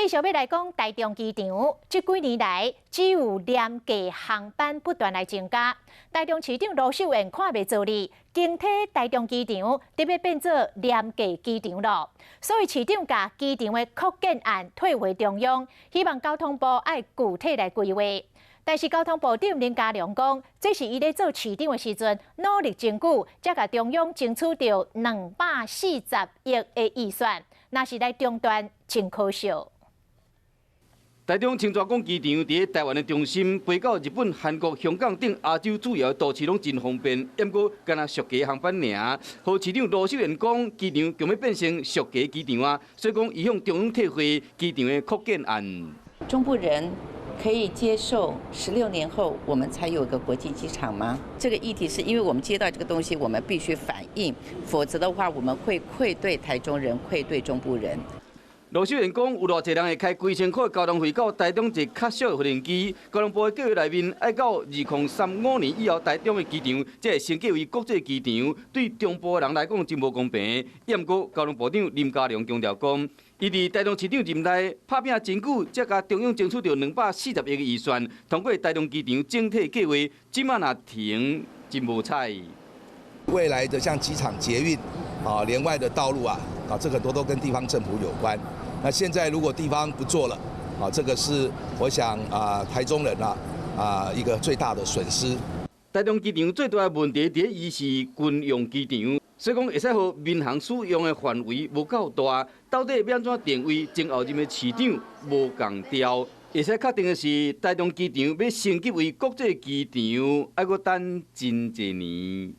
繼續欲來講台中機場，這幾年來只有廉價航班不斷來增加。台中市長盧秀燕看袂做哩，驚提台中機場得欲變做廉價機場囉。所以市長共機場的擴建案退回中央，希望交通部愛具體來規劃。但是交通部長林佳龍講，這是伊咧做市長的時陣努力爭取，才共中央爭取著240億的預算，若是來中斷，真可惜。台中清泉崗機場佇咧台灣的中心，飛到日本、韓國、香港等亞洲主要都市攏真方便。毋過，干焦俗價航班爾。予市長盧秀燕講，機場將欲變成俗價機場啊，所以講伊向中央退回機場的擴建案。中部人可以接受16年後我們才有個國際機場嗎？這個議題是因為我們接到這個東西，我們必須反映，否則的話我們會愧對台中人，愧對中部人。盧秀燕講，有偌濟人會開幾千塊交通費到台中坐較俗的飛行機。交通部的計畫內面，愛到2035年以後，台中的機場才會升級為國際機場，對中部的人來講真無公平。毋過，交通部長林佳龍強調講，伊佇台中市長任內拍拚真久，才共中央爭取著240億的預算，通過台中機場整體計劃，這馬若停真無彩。未來的像機場捷運啊，連外的道路啊，啊，這個很多都跟地方政府有關。那現在如果地方不做了，啊，這個是我想啊，台中人啊啊一個最大的損失。台中機場最大的問題，佇咧伊是軍用機場，所以講會使予民航使用的範圍無夠大，到底欲按怎定位，前後任的市長無仝調。會使確定的是，台中機場欲升級為國際機場，愛閣等真濟年。